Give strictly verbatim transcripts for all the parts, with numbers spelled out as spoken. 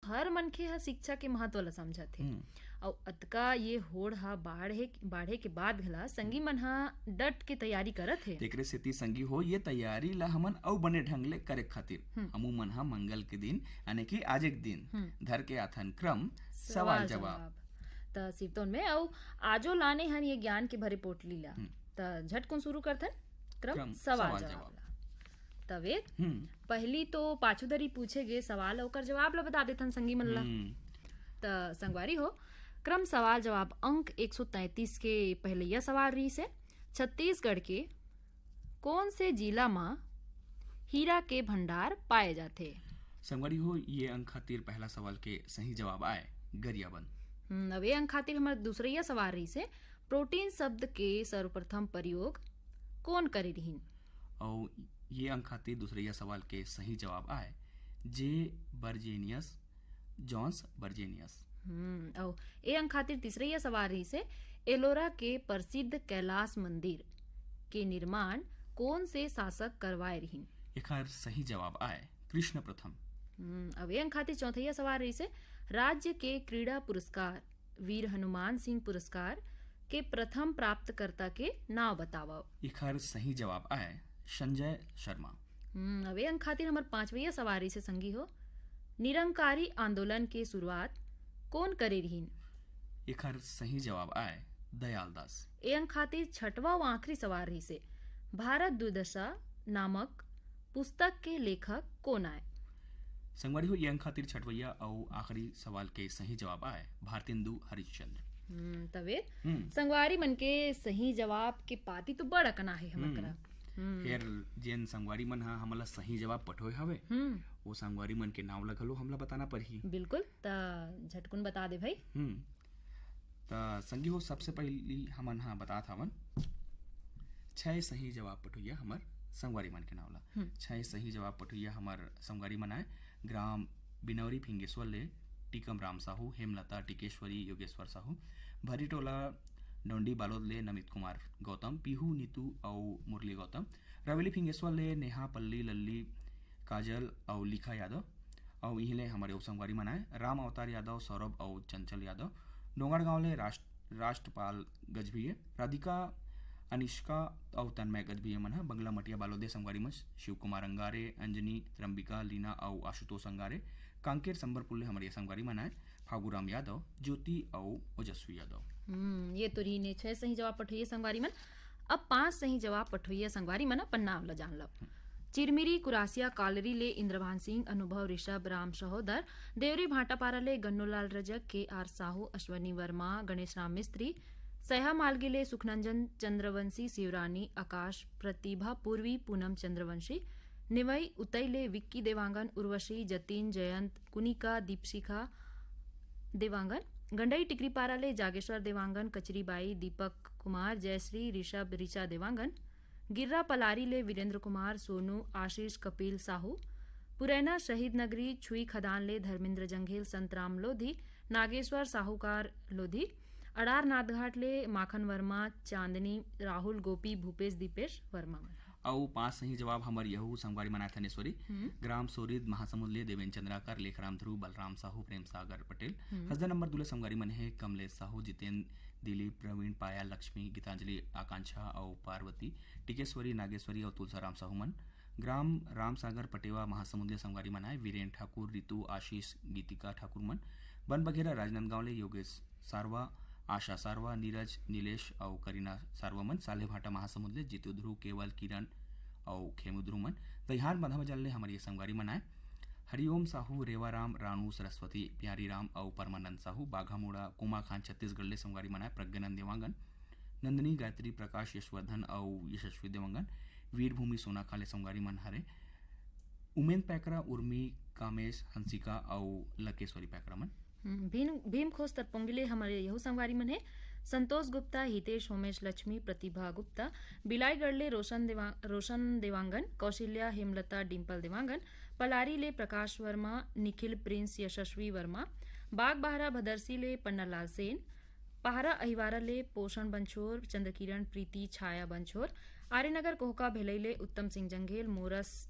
हर मनखे ह शिक्षा के महत्व ल समझत हे। हम्म। अउ अतका ये होड़ ह बाढ़े, बाढ़े के बाद घला संगी मन ह डट के तैयारी करत हे। तेकरे सेती संगी हो, ये तैयारी ल हमन अउ बने ढंग ले करे खातिर हम्म। हमू मन ह मंगल के दिन, यानी कि आज एक दिन हम्म। धर के आथन क्रम सवाल सवाल जवाब। जवाब। त सिरतोन में अउ आजो लाने हन ये ज्ञान के भरे पोटली ला। हम्म। त झटकुन शुरू करथन क्रम क्रम सवाल सवाल जवाब जवाब। ला। तवे हम्म। पहली तो पाछू धरी पूछे गे सवाल, ओकर जवाब ला बता देथन संगी मन ला। हम्म। त संगवारी हो, क्रम सवाल जवाब अंक एक सौ तैंतीस के पहलैया सवाल रहिस हे, छत्तीसगढ़ के कौन से जिला म हीरा के भंडार पाए जाथे? संगवारी हो, ये अंक खातिर पहला सवाल के सही जवाब आए गरियाबंद। हम्म, अब ये अंक खातिर हमर दूसरैया सवाल रहिस हे, प्रोटीन शब्द के सर्वप्रथम प्रयोग कौन करे रिहिन? अउ ये अंक खातिर दूसरैया सवाल के सही जवाब आए जे बर्जेनियस, जॉन्स बर्जेनियस। हम्म, अउ ए अंक खातिर तीसरैया सवाल रहिस हे, एलोरा के प्रसिद्ध कैलाश मंदिर के निर्माण कौन से शासक करवाए रिहिन? एखर सही जवाब आए कृष्ण प्रथम। हम्म, अब ए अंक खातिर चौथैया सवाल रहिस हे, राज्य के क्रीड़ा पुरस्कार वीर हनुमान सिंह पुरस्कार के प्रथम प्राप्तकर्ता के नाव बतावव। एखर सही जवाब आए संजय शर्मा। हम्म, अब ए अंक खातिर हमर पांचवैया सवाल रहिस हे संगी हो, निरंकारी आंदोलन के शुरुआत कौन करे रिहिन? एखर सही जवाब आए दयाल दास। ए अंक खातिर छठवा अउ आखिरी सवाल रहिस हे, भारत दुर्दशा नामक पुस्तक के लेखक कौन आए? संगवारी हो, ये अंक खातिर छठवैया अउ आखिरी सवाल के सही जवाब आए भारतेंदु हरिश्चंद्र। हम्म, तबे हम्म। संगवारी मन के सही जवाब के पाती तो बड़ अकन आहे हमर हम्म। करा। हम्म। फेर जेन संगवारी मन ह हमला सही जवाब पठोए हवे, हम्म। वो संगवारी मन के नाव ला घलो हमला बताना पड़ही। बिल्कुल, त झटकुन बता दे भाई। हम्म। त संगी हो, सबसे पहली हमन ह बतात हवन छह सही जवाब पठोइया हमर संगवारी मन के नाव ला। हम्म। छह सही जवाब पठोइया हमर संगवारी मन आए ग्राम बिनौरी फिंगेश्वर ले टीकम राम साहू, हेमलता टिकेश्वरी, योगेश्वर साहू, भरीटोला डोंडी बालोद ले नमित कुमार गौतम, पीहू नीतू अउ मुरली गौतम, रवेली फिंगेश्वर ले नेहा पल्ली लल्ली काजल अउ लिखा यादव, अउ इहिले हमर अउ संगवारी मन आए राम अवतार यादव, सौरभ अउ चंचल यादव, डोंगरगांव ले राष्ट्र राष्ट्रपाल गजभिये, राधिका, अनिष्का अउ तन्मय गजभिये मन ह बंगला मटिया बालोदे संगवारी मन, शिव कुमार अंगारे, अंजनी, त्रंबिका, लीना अउ आशुतोष अंगारे, कांकेर संबरपुर ले हमर ये संगवारी मन आए फागुराम यादव, ज्योति अउ ओजस्वी यादव। हम्म, ये तो रहिन हे छह सही जवाब पठोइया संगवारी मन। अब पांच सही जवाब पठोइया संगवारी मन अपन नाम ल जान लो। चिरमिरी कुरासिया कालरी ले इंद्रभान सिंह, अनुभव ऋषभ, राम सहोदर, देवरी भाटापारा ले गन्नूलाल रजक, के आर साहू, अश्वनी वर्मा, गणेश राम मिस्त्री, सैहा मालगी ले सुखनंजन चंद्रवंशी, शिवरानी, आकाश, प्रतिभा, पूर्वी, पूनम चंद्रवंशी, नेवई उतई ले विक्की देवांगन, उर्वशी, जतिन, जयंत, कुनिका, दीपशिखा देवांगन, गंडई टिकरीपारा ले जागेश्वर देवांगन, कचरीबाई, दीपक कुमार, जयश्री, ऋषभ, ऋचा देवांगन, गिर्रा पलारी ले वीरेंद्र कुमार, सोनू, आशीष, कपिल साहू, पुरैना शहीद नगरी छुई खदान ले धर्मेंद्र जंघेल, संतराम लोधी, नागेश्वर साहूकार लोधी, अडार नाथघाट ले माखन वर्मा, चांदनी, राहुल, गोपी, भूपेश, दीपेश वर्मा मन। अउ पांच सही जवाब हमर यहू संगवारी मन आए थनेश्वरी, हम्म। ग्राम सोरिद महासमुंद ले देवेन चंद्राकर, लेखराम ध्रुव, बलराम साहू, प्रेम सागर पटेल। हम्म। हसदा नंबर दू ले संगवारी मन हे कमलेश साहू, जितेन, दिलीप, प्रवीण, पाया, लक्ष्मी, गीतांजलि, आकांक्षा अउ पार्वती, टिकेश्वरी, नागेश्वरी अउ तुलसाराम साहू मन। ग्राम रामसागर पटेवा महासमुंद ले संगवारी मन आए वीरेन ठाकुर, रितु, आशीष, गीतिका ठाकुर मन। बन बघेरा राजनांदगांव ले योगेश सारवा, आशा सारवा, नीरज, नीलेश अउ करीना सारवा मन। साल्हेभाटा महासमुंद ले जीतू ध्रुव, केवल, किरण अउ खेमू ध्रुव मन। दईहान बंधा बजार ले हमर ये संगवारी मन आए हरिओम साहू, रेवाराम, रानू, सरस्वती, प्यारी राम अउ परमानंद साहू। बाघामुड़ा कोमाखान छत्तीसगढ़ ले संगवारी मन आए प्रज्ञानंद देवांगन, नंदिनी, गायत्री, प्रकाश, यशवर्धन अउ यशस्वी देवांगन। वीरभूमि सोनाखान ले संगवारी मन हरे उमेन पैकरा, उर्मी, कामेश, हंसिका अउ लकेश्वरी पैकरा मन। हम्म, भीम, भीम खोस तरपोंगी ले हमर यहू संगवारी मन हे संतोष गुप्ता, हितेश, होमेश, लक्ष्मी, प्रतिभा गुप्ता, बिलाईगढ़ ले रोशन देवा-, रोशन देवांगन, कौशल्या, हेमलता, डिम्पल देवांगन, पलारी ले प्रकाश वर्मा, निखिल, प्रिंस, यशस्वी वर्मा, बागबाहरा भदरसी ले पन्नालाल सेन, पहारा अहिवारा ले पोषण बंछोर, चंद्रकिरण, प्रीति, छाया बंछोर, आर्यनगर कोहका भेलई ले उत्तम सिंह जंघेल, मोरस,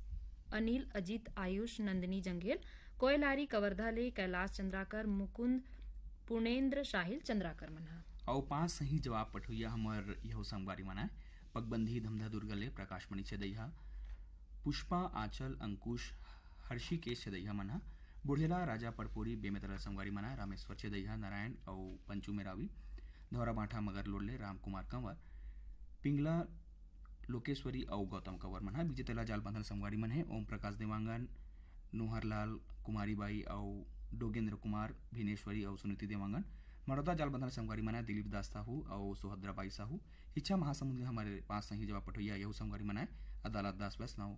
अनिल, अजीत, आयुष, नंदिनी जंघेल, कोयलारी कवर्धा ले कैलाश चंद्राकर, मुकुंद, पूर्णेंद्र, साहिल चंद्राकर मन ह। अउ पांच सही जवाब पठोइया हमर यहू संगवारी मन आय। पगबंधी धमधा दुर्ग ले प्रकाशमणि छेदइहा, पुष्पा, आंचल, अंकुश, हर्षिकेश छेदइहा मन ह। बुढ़ेला राजा पड़पोरी बेमेतरा संगवारी मन आय। रामेश्वर छेदइहा, नारायण अउ पंचू मेरावी। धौरा बांठा मगर लोड ले रामकुमार कंवर, पिंगला लोकेश्वरी अउ गौतम कंवर मन ह। बीजे तला जाल बांधल संगवारी मन हे ओम प्रकाश देवांगन, नोहरलाल, कुमारी बाई अउ डोगेंद्र कुमार, भिनेश्वरी अउ सुनीति देवांगन। मड़ौदा जाल बांधल संगवारी मन ह दिलीप दास साहू अउ सुभद्रा बाई साहू। इच्छा महासमुंद ले हमर पांच सही जवाब पठोइया यहू संगवारी मन आय। अदालत दास वैष्णव,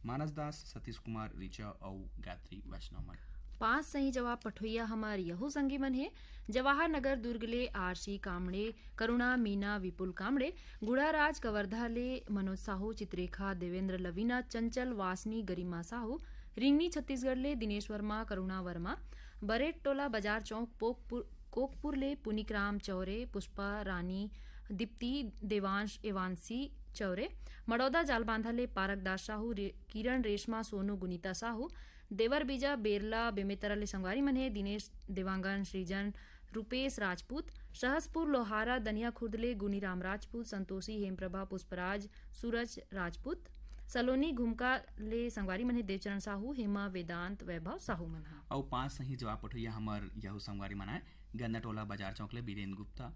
मानस दास, सतीश कुमार, ऋचा अउ गायत्री वैष्णव मन। पांच सही जवाब पठोइया हमर यहू संगी मन हे। जवाहर नगर दुर्ग ले आरसी कामड़े, करुणा, मीना, विपुल कामड़े। गुड़ाराज कवर्धा ले मनोज साहू, चित्रेखा, देवेंद्र, लवीना, चंचल, वासनी, गरिमा साहू। रिंगनी छत्तीसगढ़ ले दिनेश वर्मा, करुणा वर्मा। बरेट टोला बाजार चौक पोकपुर, कोकपुर ले पुनिक राम चौरे, पुष्पा रानी, दीप्ति, देवांश, एवांशी चौरे। मड़ौदा जालबांधा ले पारक दास साहू, रे-, किरण रेशमा, सोनू, गुनीता साहू। देवर बीजा बेरला बेमेतरा ले संगवारी मन हे दिनेश, देवांगन, सृजन, रूपेश राजपूत। सहसपुर लोहारा दनिया खुर्द ले गुनीराम राजपूत, संतोषी, हेमप्रभा, पुष्पराज, सूरज राजपूत। सलोनी घुमका ले संगवारी मन हे देवचरण साहू, हेमा, वेदांत, वैभव साहू मन ह। अउ पांच सही जवाब पठोइया हमर यहू संगवारी मन आय। गन्ना टोला बाजार चौक ले बीरेन गुप्ता,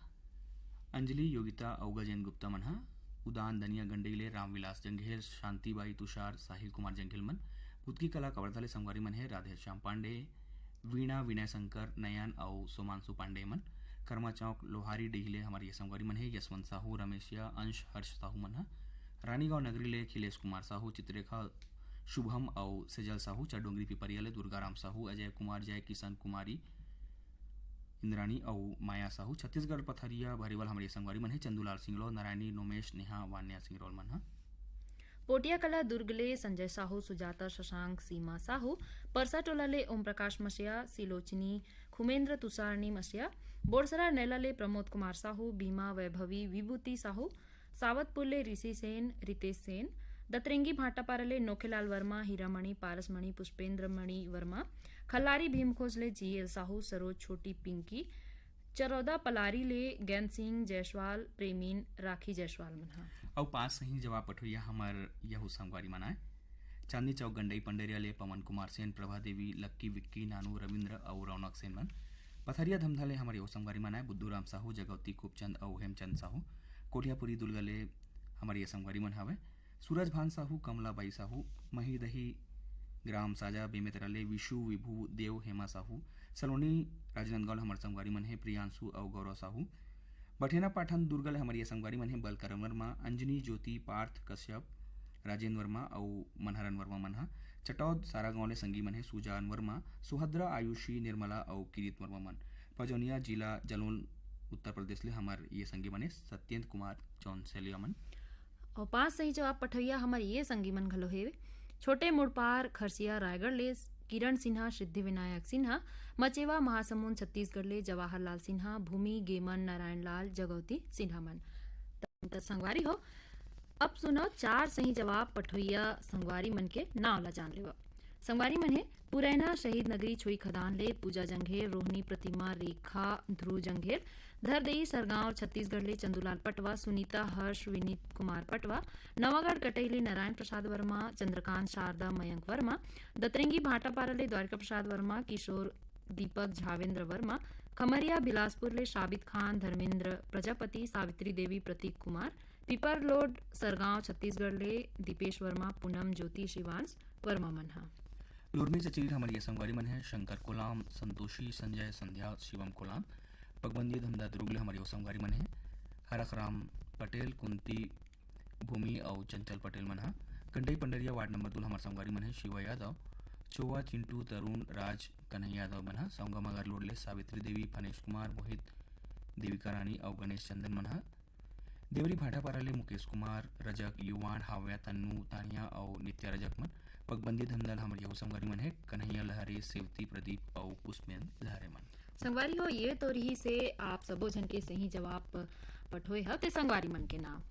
अंजलि, योगिता अउ गजेन गुप्ता मन ह। उदान दनिया गंडई ले रामविलास जंघेल, शांतिबाई, तुषार, साहिल कुमार जंघेल मन। पुतकी कला कवर्धा ले संगवारी मन हे राधेश्याम पांडे, वीणा, विनय शंकर, नयन अउ सोमांशु पांडे मन। कर्मा चौक लोहारी डीह ले हमर ये संगवारी मन हे यशवंत साहू, रमेशिया, अंश, हर्ष साहू मन ह। रानीगांव नगरी ले अखिलेश कुमार साहू, चित्रेखा, शुभम अउ सेजल साहू। चरडोंगरी पिपरिया ले दुर्गाराम साहू, अजय कुमार, जय किशन, कुमारी इंद्राणी अउ माया साहू। छत्तीसगढ़ पथरिया भरेवाल हमर ये संगवारी मन हे चंदूलाल सिंगरौल, नारायणी, नोमेश, नेहा, वान्या सिंगरौल मन ह। पोटिया कला दुर्ग ले संजय साहू, सुजाता, शशांक, सीमा साहू। परसा टोला ले ओम प्रकाश मसिया, सिलोचनी, खुमेंद्र, तुषारनी मसिया। बोरसरा नैला ले प्रमोद कुमार साहू, बीमा, वैभवी, विभूति साहू। सावतपुर ले ऋषि सेन, रितेश सेन। दतरेंगी भाटापारा ले नोखेलाल वर्मा, हीरामणि, पारसमणि, पुष्पेंद्र मणि वर्मा। खल्लारी भीमखोज ले जीएल साहू, सरोज, छोटी, पिंकी। चरौदा पलारी ले गैन सिंह जायसवाल, प्रेमीन, राखी जायसवाल मन ह। अउ पांच सही जवाब पठोइया हमर यहू संगवारी मन आय। चांदनी चौक गंडई पंडरिया ले पवन कुमार सेन, प्रभा देवी, लक्की, विक्की, नानू, रविंद्र अउ रौनक सेन मन। पथरिया धमधा ले हमर यहू संगवारी मन आय। बुद्धू राम साहू, जगौती, खूबचंद अउ हेमचंद साहू। कोठियापुरी दुर्गा ले हमर ये संगवारी मन हवय। सूरज भान साहू, कमला बाई साहू। महीदही ग्राम साजा बेमेतरा ले विशु, विभू, देव, हेमा साहू। सलोनी राजनांदगांव ले हमर संगवारी मन हे प्रियांशु अउ गौरव साहू। बठेना पाठन दुर्गा ले हमर ये संगवारी मन हे बलकरण वर्मा, अंजनी, ज्योति, पार्थ कश्यप, राजेंद्र वर्मा अउ मनहरन वर्मा मन ह। चटौद सारागांव ले संगी मन हे सुजान वर्मा, सुभद्रा, आयुषी, निर्मला अउ किरीत वर्मा मन। पजौनिया जिला जलोन उत्तर प्रदेश ले हमर ये संगी मन हे सत्येंद्र कुमार चौनसेलिया मन। अउ पांच सही जवाब पठोइया हमर ये संगी मन घलो हे। छोटे मुड़पार खरसिया रायगढ़ ले किरण सिन्हा, सिद्धि विनायक सिन्हा। मचेवा महासमुंद छत्तीसगढ़ ले जवाहर लाल सिन्हा, भूमि, गेमन, नारायण लाल, जगौती सिन्हा मन। त संगवारी हो, अब सुनो चार सही जवाब पठोइया संगवारी मन के नाव ला जान लेवा। संगवारी मन हे पुरैना शहीद नगरी छुई खदान ले पूजा जंघेर, रोहिणी, प्रतिमा, रेखा, ध्रुव जंघेर, धरदेई सरगांव छत्तीसगढ़ ले चंदूलाल पटवा, सुनीता, हर्ष, विनीत कुमार पटवा, नवागढ़ कटई ले नारायण प्रसाद वर्मा, चंद्रकांत, शारदा, मयंक वर्मा, दतरेंगी भाटापारा ले द्वारिका प्रसाद वर्मा, किशोर, दीपक, झावेंद्र वर्मा, खमरिया बिलासपुर ले साबित खान, धर्मेंद्र प्रजापति, सावित्री देवी, प्रतीक कुमार, पीपरलोड सरगांव छत्तीसगढ़ ले दीपेश वर्मा, पूनम, ज्योति, शिवांश वर्मा मन ह। लोरमी चचेरी हमर ये संगवारी मन हे शंकर कोलाम, संतोषी, संजय, संध्या, शिवम कोलाम। पगबंदी धमधा दुर्ग ले हमर ये संगवारी मन हे हरख राम पटेल, कुंती, भूमि अउ चंचल पटेल मन ह। गंडई पंडरिया वार्ड नंबर दू ल हमर संगवारी मन हे शिवा यादव, चोवा, चिंटू, तरुण, राज, कन्हैया यादव मन ह। सौंगा मगर लोड ले सावित्री देवी, फनेश कुमार, मोहित, देविका रानी अउ गणेश चंदन मन ह। देवरी भाटापारा ले मुकेश कुमार, रजक, युवान, हाव्या, तन्नू, तानिया अउ नित्या रजक मन। पगबंदी धमधा ल हमर यहू संगवारी मन हे कन्हैया लहरे, सेवती, प्रदीप अउ पुष्पेंद्र लहरे मन। संगवारी हो, ये तो रहिसे आप सबो झन के सही जवाब प-, पठोए हव ते संगवारी मन के नाम।